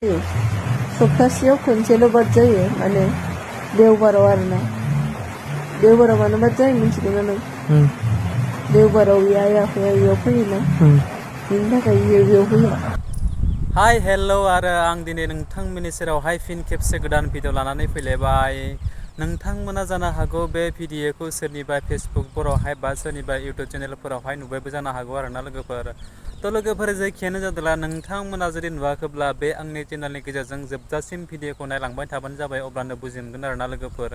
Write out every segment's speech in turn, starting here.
Sobta Seyao Khonselo बाद जायो माने देवबाराव आरोना देवबाराव मानो बाद जायो मिथिगौ ना नों देवबाराव आइ आफाया इयाव फैयोना बिनि थाखाय इयाव फैयो। हाय हेल' आरो आं दिनै नोंथांमोननि सेरावहाय फिन खेबसे गोदान भिडिअ लानानै फैलायबाय। नोंथांमोना जानो हागौ बे भिडिअखौ सोरनिबा फेसबुकफोरावहाय बा सोरनिबा इउटुब चेनेलफोरावहाय नुबायबो जानो हागौ आरोना लोगोफोर। थ' लोगोफोर जायखियानो जादोंला नोंथांमोना जुदि नुवाखैब्ला बे आंनि चेनेलनि गेजेरजों जोबजासिम भिडिअखौ नायलांबाय थाबानो जाबाय, अब्लानो बुजि मोनगोन आरोना लोगोफोर।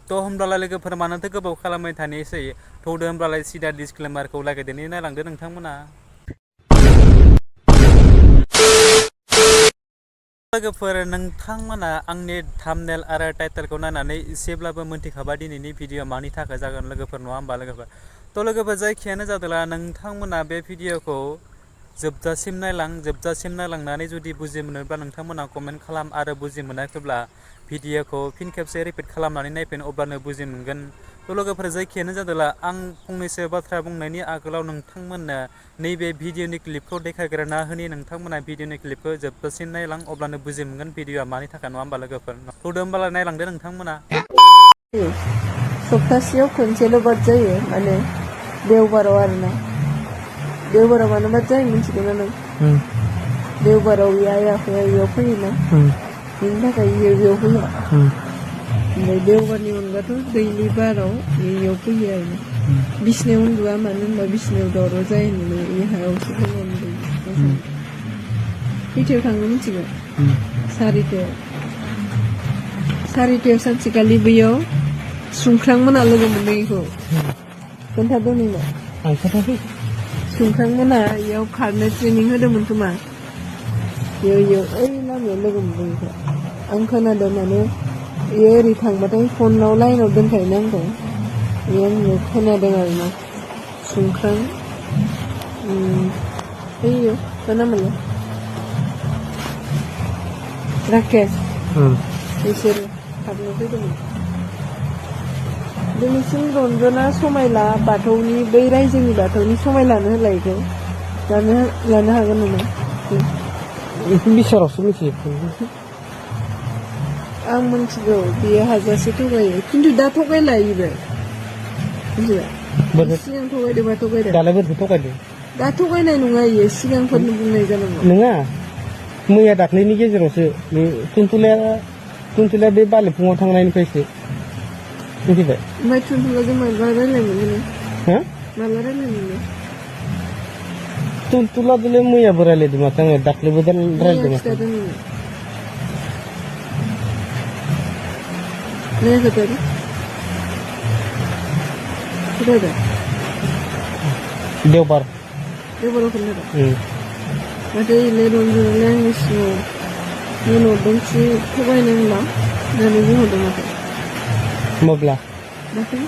थ' होमब्लालाय लोगोफोर मानोथो गोबाव खालामबाय थानोसै, थौदो होमब्लालाय सिदा डिसक्लेमारखौ लागायदेरनानै नायलांदो नोंथांमोना। लोगोफोर नोंथांमोना आंनि थाम्बनेल आरो टाइटेलखौ नायनानै एसेब्लाबो मोनथिखाबाय दिनैनि भिडिअ मानि थाखाय जागोन लोगोफोर, नङा होमबा लोगोफोर। थ' लोगोफोर जायखियानो जादोंला नोंथांमोना बे भिडिअखौ जोबजासिम नायलांनानै जुदि बुजि मोनोब्ला नोंथांमोना कमेन्ट खालाम, आरो बुजि मोनाखैब्ला भिडिअखौ फिन खेबसे रिपिट खालामनानै नायफिन, अब्लानो बुजि मोनगोन। थ' लोगोफोर जायखियानो जादोंला आं फंनैसो बाथ्रा बुंनायनि आगोलाव नोंथांमोननो नैबे भिडिअनि क्लिपखौ देखायग्रोना होनि। नोंथांमोना भिडिअनि क्लिपखौ जोबजासिम नायलां, अब्लानो बुजि मोनगोन भिडिअआ मानि थाखाय, नङा होमबा लोगोफोर। थौदो होमब्लालाय नायलांदो नोंथांमोना। Sobta Seyao Khonselo बाद जायो माने देवबाराव आरोना देवबाराव मानो बाद जायो मिथिगौ ना नों देवबाराव आइ आफाया इयाव फैयोना बिनि थाखाय इयाव फैयो। ओमफ्राय देवबारनि अनगाथ' दैलि बाराव इयाव फैयो आरोना बिसिनायाव उन्दुआ, मानो होनबा बिसिनायाव दावराव जायो होननानै इ हायावसो फैयो उन्दुयो। खैथायाव थांनो मिथिगौ? सारिथायाव सानसेखालि बैयाव सुंख्रांमोना लोगो मोनदों इखौ खोन्थादों नोंनो? आं खोन्थायाखै। सुंख्रांमोना इयाव खारनो ट्रेनिं होदोंमोन खोमा, इयाव ओइ लामायाव लोगो मोनदों इखौ आं खोनादों। माने इयो ओरै थांबाथाय फनाव लाइनाव दोनखायोना आंखौ, इयो आंनो खोनादों आरोना। सुंख्रां ओइयो मा नाममोनलाय राकेश, बिसोरो खारनो फैदोंमोन। दिनैसिम रन्जना समायला बाथौनि बै रायजोनि बाथौनि समाय लानो होला इखौ लानो हागोन नामा? बिसारावसो मिथियो। आं मिथिगौ बियो हाजासे थगायो, खिन्थु दा थगायला इबो मिथिबाय। सिगां थगायदोंबा थगायदों, दालाय बोरैथो थगायदों? दा थगायनाय नङा इयो, सिगांफोरनो बुंनाय जानांगौ। नङा, मैया दाख्लैनि गेजेरावसो टुनटुलाया बे बालिफुङाव थांनायनिफ्रायसो मिथिबाय। ओमफ्राय टुनटुलाजों माला रायलायनो मोनो? माला रायलायनो मोनो? टुनटुलाजोंलाय मैयाबो रायलायदों माथो आङो, दाख्लैबो रायलायदों माथो। देवबाराव खोन्थादों माथो इलाय रन्जनालाय आंनि सिगाङाव मोनहरदोंसो थगायनो होनबा होननानै बुंहरदों माथो। माब्ला? दाख्लै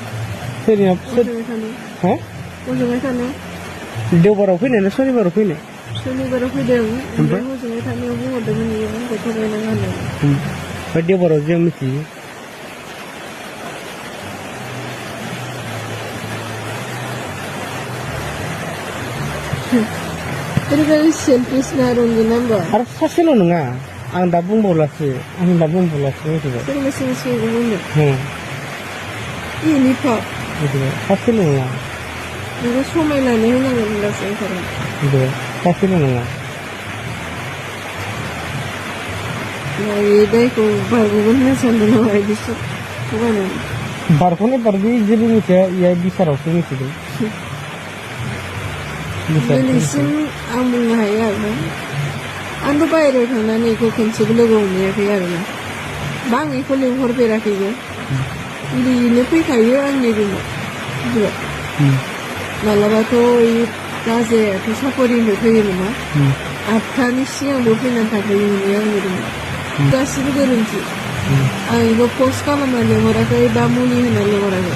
हजोंहाय थानायाव। देवबाराव फैनाय ना शनिबाराव फैनाय? शनिबाराव फैदों, ओमफ्राय हजोंहाय थानायाव बुंहरदोंमोन इयो आंखौ थगायनाङा होननानै। ओमफ्राय देवबाराव जों मिथियो। ओरैबायदि सेल्फिस ना रन्जना होमबा? आरो सासेल' नङा, आं दा बुंबावलासो मिथिबाय। सोरबा सिगाङाव बुंदों इनिफा सासेल' नङा, नोङो समायनानै होनांगोन होनबासो ओंखारो। सासेल' नङा। दायखौ बारग'गोन होनना सानदों नामा बिदि थगायनानै? बारग'नाय जेबो मिथिया, इया बिसारावसो मिथिदों। दिनैसिम आं बुंनो हायो आरोना, आंथ' बाहेरायाव थांनानै बेखौ खनसेबो लोगो हमनायाखै आरोना, बा आं बेखौ लिंहरफेराखैबो। बिदिनो फैखायो आंनि रुमाव मिथिबाय। मालाबाथ' राजायाथ' साफरिनिफ्राय फैयोमोन ना, 8थानि सिगांबो फैनानै थाफैयोमोन आंनि रुमाव। गासिबो गोरोन्थि, आं बेखौ पस्ट खालामना लिंहराखै बा मुलि होना लिंहराखै,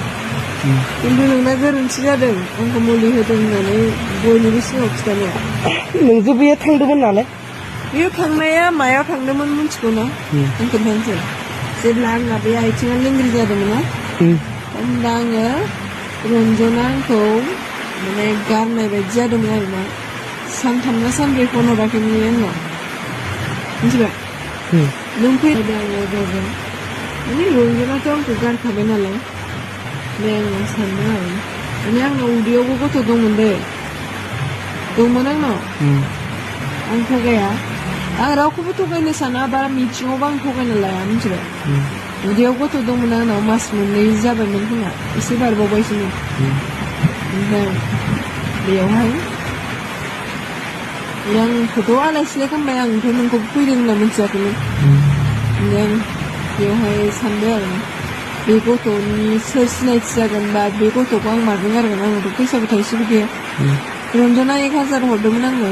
खिन्थु नोंना गोरोन्थि जादों आंखौ मुलि होदों होननानै बयनिबो सिगाङाव खिथानाया। नोंजों बेयो थांदोंमोन नालाय? बेयो थांनाया मायाव थांदोंमोन मिथिगौ ना? आं खोन्थानोसै। जेब्ला आंना बे आथिङा लेंग्रि जादोंमोन ना, होमब्ला आङो रन्जना आंखौ माने गारनाय बायदि जादोंमोन आरोना। 3 ना 4 फन हराखैमोन आंनाव मिथिबाय। नों फैदों आङो गावजों माने रंजनाथ' आंखौ गारखाबाय नालाय बे आङो सानदों आरो माने आंनाव उदैयावबो गथ' दंमोन दे दंमोन आंनाव आं थगाया आं रावखौबो थगायनो साना बा मिथिङावबो आं थगायनो लाया मिथिबाय उदैयाव गथ' दंमोन आंनाव मास मोननै जाबायमोन खोमा एसे बारबावबायसोमोन ओमफ्राय बेयावहाय आंखौथ' आलाय सिलाय खालामबाय आंथ' नोंखौ फैदों होनना मिथियाखैमोन ओमफ्राय आं बेयावहाय सानबाय आरो बे गथ'नि सोर सिनायथि जागोन बा बे गथ'खौ आं माजों गारगोन आंनावथ' फैसाबो थाइसेबो गैया रन्जना 1000 हरदोंमोन आंनो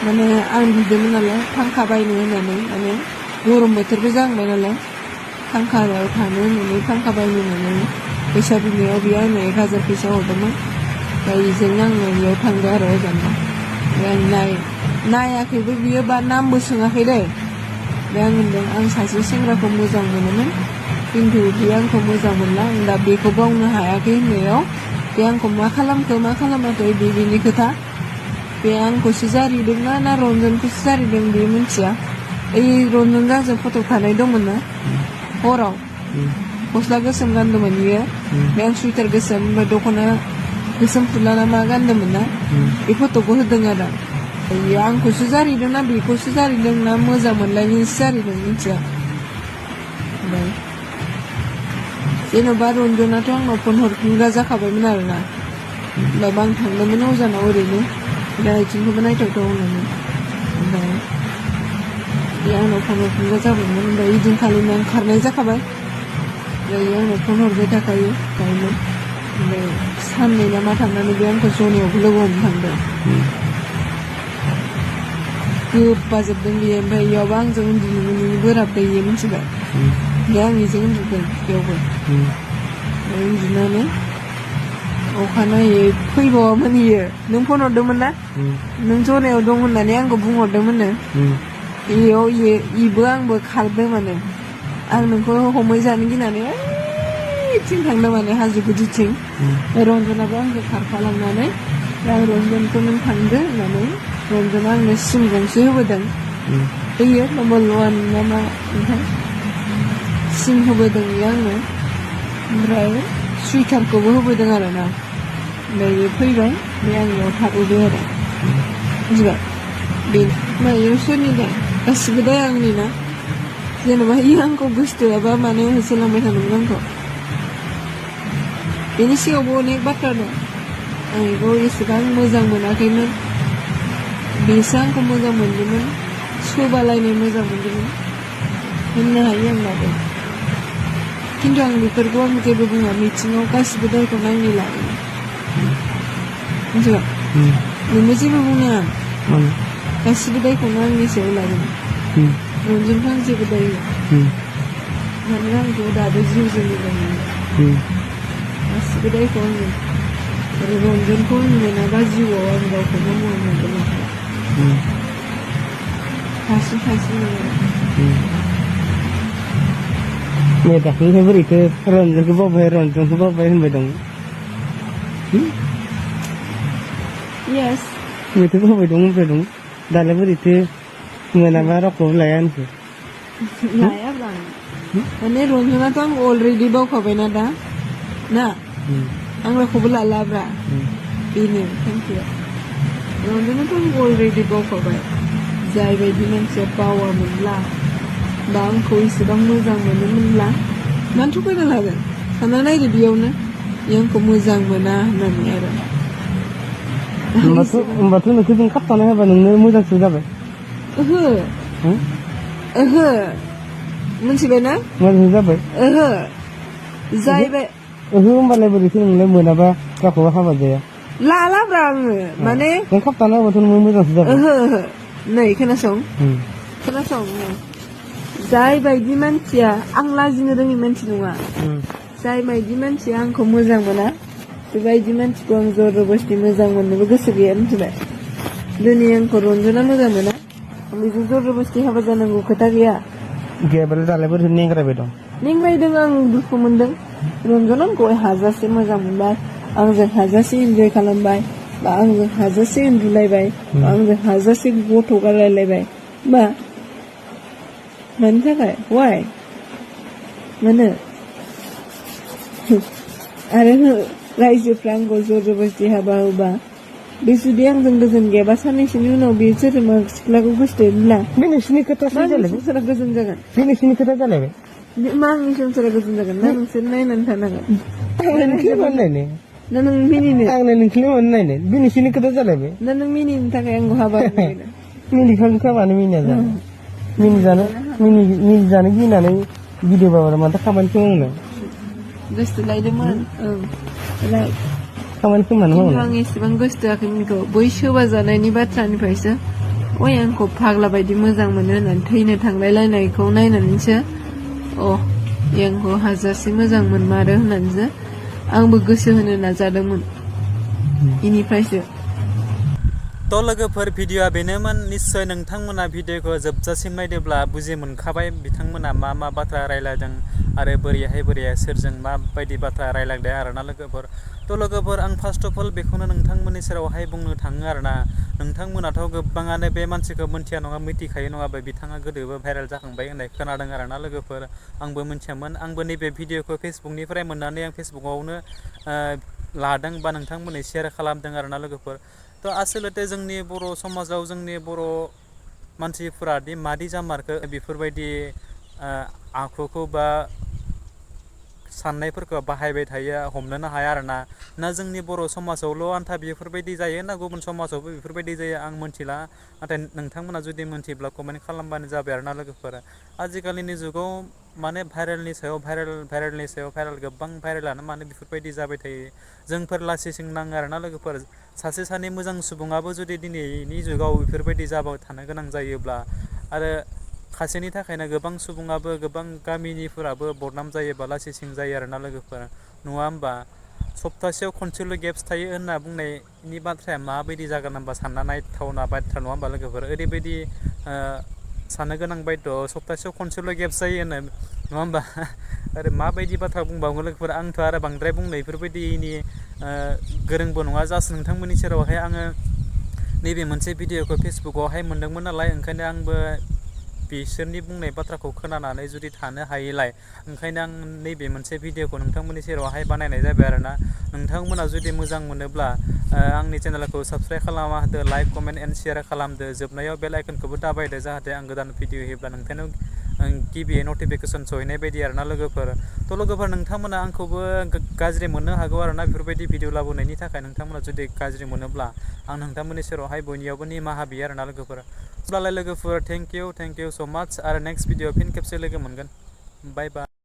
माने आं बिदोंमोन नालाय फांखा बायनो होननानै माने गरम बोथोरबो जाहांबाय नालाय फांखायाव थानो होननानै फांखा बायनो होननानै फैसा बिनायाव बियो आंनो 1000 फैसा हरदोंमोन दा बेजोंनो आङो बेयाव थांदों आरो अजानाव आं नायाखैबो बियो बा नामबो सोङाखै दे दा आं होनदों आं सासे सेंग्राखौ मोजां मोनोमोन खिन्थु बियो आंखौ मोजां मोनला आं दा बेखौ बावनो हायाखै होननायाव बे आंखौ मा खालामखो मा खालामाखै बेनि खोथा बे आंखौसो जारिदों ना रन्जनखौसो जारिदों बे मिथिया ओइ रन्जनजों आंजों फट' थानाय दंमोन ना हराव गस्ला गोसोम गानदोंमोन बियो बे आं सुइटार गोसोम ओमफ्राय दख'ना गोसोम फुला ना मा गानदोंमोन ना बे फट'खौ होदों आरो बियो आंखौसो जारिदों ना बेखौसो जारिदों ना मोजां मोनलायनायसो जारिदों मिथिया ओमफ्राय जेन'बा रन्जनाथ' आंनाव फन हरफिनग्रा जाखाबायमोन आरोना होमबाबो आं थांदोंमोन अजानाव ओरैनो दा आथिंखौबो नायथावथाव होननानै ओमफ्राय बे आंनाव फन हरफिनग्रा जाबायमोन ओमफ्राय इदिनखालिनो आं खारनाय जाखाबाय ओमफ्राय आंनाव फन हरबाय थाखायो गावनो ओमफ्राय साननै ना मा थांनानै बे आंखौ जनायावबो लोगो हमनो थांदों गोबाजोबदों बियो ओमफ्राय बेयावबो आंजों उन्दुनो मोनैनि बोराबबाय बियो मिथिबाय ओमफ्राय आं बेजों उन्दुदों बेयावबो ओमफ्राय उन्दुनानै अखानायै फैबावामोन इयो नों फन हरदोंमोन ना नों जनायाव दं होननानै आंखौ बुंहरदोंमोननो बेयाव इबो आंबो खारदों माने आं नोंखौ हमै जानो गिनानै ओइथिं थांदों माने हाजो गुदिथिं रन्जनाबो आंजों खारफालांनानै दा आं रन्जनखौ नों थांदो होननानै रन्जना आंनो सिम गंसे होबोदों होयो नम्बर 1 ना मा ओमफ्राय सिम होबोदों बियो आंनो ओमफ्राय सुइटारखौबो होबोदों आरो ना ओमफ्राय बे फैबाय बे आंनियाव थाबोबाय आरो मिथिबाय बे मायाव सोरनि दा गासिबो दा आंनि ना जेनेबा इयो आंखौ गोसोथोआबा मानो होसोलांबाय थादोंमोन आंखौ बेनि सिगाङावबो अनेक बाथ्रा दं आं बेखौ एसेबां मोजां मोनाखैमोन बेसो आंखौ मोजां मोनदोंमोन सोबालायनाय मोजां मोनदोंमोन होननो हायो आं दाबो खिन्थु आं बेफोरखौ आं जेबो बुङा मिथिङाव गासिबो दायखौ नायनो लायो मिथिबाय नोंबो जेबो बुङा गासिबो दायखौनो आंनि सायाव लागोन रन्जनखौ आं जेबो दाय होआ मानोना आंखौ दाबो जिउजों मोजां मोनो गासिबो दायखौ आङो रन्जनखौ आं मोनाबा जिउआव आं गावखौनो मोनगोन हारसिं नै दाख्लैहाय बोरैथो रन्जनखौ बावबाय होनबाय दं Yes. Betul bawa dong. Dalam berita mana barang kau layan tu. Layan bang. Mana Rani tu ang already bawa kau benar dah. Na. Ang kau bela labra. Ini, thank you. Rani tu ang already bawa kau benar. Jai bayi macam power mula. Bang kau sedang muzang mula. Nanti kau dah layan. Karena ni dia na. Yang kau muzang mana nani ada. Batu nak kita kat tanah apa nunggu muzang sudah ber. Mesti benar? Muzang sudah ber. Jai bayi. Umbar lebar itu nunggu mana apa? Kau apa aja? Lala berang. Mana? Yang kat tanah batu nunggu muzang sudah ber. Nih, kena song. Jai bayi manusia, ang lazim orang manusia nunggu. Jai bayi manusia ang kau muzang mana? Bayi manusia ang zor robasti muzang mana? Bagus sekali macam. Dunia yang Rani muzang mana? Kami zor robasti apa jangan gua kata dia. Dia berada lebar itu ni kerana betul. Ning bayi dengan buku mendeng. Rani kau hajar si muzang mana? Ang zer hajar si enjoy kalam bayi. Ang zer hajar si enjoy bayi. Ang zer hajar si gua thokar lelai bayi. मा मानि थाखाय why मानो आरो रायजोफ्रा आंखौ जबरदस्ति हाबा होबा बे जुदि आंजों गोजोन गैयाबा साननैसोनि उनाव बे सोरजोंबा सिख्लाखौ गोसोथोब्ला बे नोंसिनि खोथासो मा आंनि जालायबाय संसारा गोजोन जागोन बे नोंसिनि खोथा जालायबाय मा आंनि संसारा गोजोन जागोन ना नोंसोर नायनानै थानांगोन आंलाय नोंखौलाय मानो नायनो ना नों मिनिनो आंलाय नोंखौलाय मानो नायनो बे नोंसिनि खोथा जालायबाय ना नों मिनिनो थाखाय आंखौ हाबा होनो मिनिखांखा मानो मिनिया जानो मिनिजानो गिनानै भिडिअ बाबारा माथो खामानिखौ मावनो गोसो लायदोंमोन राइट खामानिखौ मानो खिन्थु मावनो आं एसेबां गोसोथोआखैमोनखौ बै सोबा जानायनि बाथ्रानिफ्रायसो अय आंखौ फाग्ला बायदि मोजां मोनो होननानै थैनो थांलायलायनायखौ नायनानैसो आंखौ हाजासे मोजां मोनमारो होननानैसो आंबो गोसो होनो नाजादोंमोन इनिफ्रायसो थ' लोगोफोर भिडिअआ बेनोमोन निस्सय नोंथांमोना भिडिअखौ जोबजासिम नायदोब्ला बुजि मोनखाबाय बिथांमोना मा बाथ्रा रायलायदों आरो बोरैहाय सोरजों माबायदि बाथ्रा रायलायदों आरोना लोगोफोर थ' लोगोफोर आं फार्स्ट अफ अल बेखौनो नोंथांमोननि सेरावहाय बुंनो थाङो आरोना नोंथांमोनाथ' गोबाङानो बे मानसिखौ मिथिया नङा मिथिखायो नङाबा बिथाङा गोदोबो भाइरेल जाखांबाय होननाय खोनादों आरोना लोगोफोर आंबो मिथियामोन आंबो नैबे भिडिअखौ फेसबुकनिफ्राय मोननानै आं फेसबुकआवनो लादों बा नोंथांमोननो शेयार खालामदों आरोना लोगोफोर थ' आसलथे जोंनि बर' समाजाव जोंनि बर' मानसिफोरादि मादि जामारखो बेफोरबायदि आखुखौ बा साननायफोरखौ बाहायबाय थायो हमनोनो हाया आरोना ना जोंनि बर' समाजावल' आन्था बेफोरबायदि जायो ना गुबुन समाजावबो बेफोरबायदि जायो आं मिथिला नाथाय नोंथांमोना जुदि मिथिब्ला कमेन्ट खालामबानो जाबाय आरोना लोगोफोर आजिखालिनि जुगाव माने भाइरेलनि सायाव भाइरेल गोबां भाइरेलानो माने बेफोरबायदि जाबाय थायो जोंफोर लासिंसिं नाङो आरोना लोगोफोर सासे सानै मोजां सुबुङाबो जुदि दिनैनि जुगाव बेफोरबायदि जाबाय थानो गोनां जायोब्ला आरो खासेनि थाखायनो गोबां सुबुङाबो गोबां गामिनिफोराबो बदनाम जायोबा लासिंसिं जायो आरोना लोगोफोर नङा होमबा सप्तासेयाव खनसेल' गेप्स थायो होनना बुंनायनि बाथ्राया माबायदि जागोन होनबा सानना नायथावना बाथ्रा नङा होमबा लोगोफोर ओरैबायदि साननो गोनां बायद' सप्तासेयाव खनसेल' गेप्स जायो होनो नङा होमबा आरो माबायदि बाथ्रा बुंबावगोन लोगोफोर आंथ' आरो बांद्राय बुंनो बेफोरबायदिनि गोरोंबो नङा जास्ट नोंथांमोननि सेरावहाय आङो नैबे मोनसे भिडिअखौ फेसबुकआवहाय मोनदोंमोन नालाय ओंखायनो आंबो बिसोरनि बुंनाय बाथ्राखौ खोनानानै जुदि थानो हायैलाय ओंखायनो आं नैबे मोनसे भिडिअखौ नोंथांमोननि सेरावहाय बानायनाय जाबाय आरोना नोंथांमोना जुदि मोजां मोनोब्ला आंनि चेनेलखौ साबस्क्राइब खालामना होदो लाइक कमेन्ट एन्ड शेयार खालामदो जोबनायाव बेल आइकनखौबो दाबायदो जाहाथे आं गोदान भिडिअ होयोब्ला नोंथांनाव गिबियै नटिफिकेसन सहैनाय बायदि आरोना लोगोफोर थ' लोगोफोर नोंथांमोना आंखौबो गाज्रि मोननो हागौ आरोना बेफोरबायदि भिडिअ लाबोनायनि थाखाय नोंथांमोना जुदि गाज्रि मोनोब्ला आं नोंथांमोननि सेरावहाय बयनियावबो निमाहा बियो आरोना लोगोफोर अब्लालाय लोगोफोर थेंक इउ स' माच आरो नेक्स्ट भिडिअ फिन खेबसे लोगो मोनगोन बाय बाय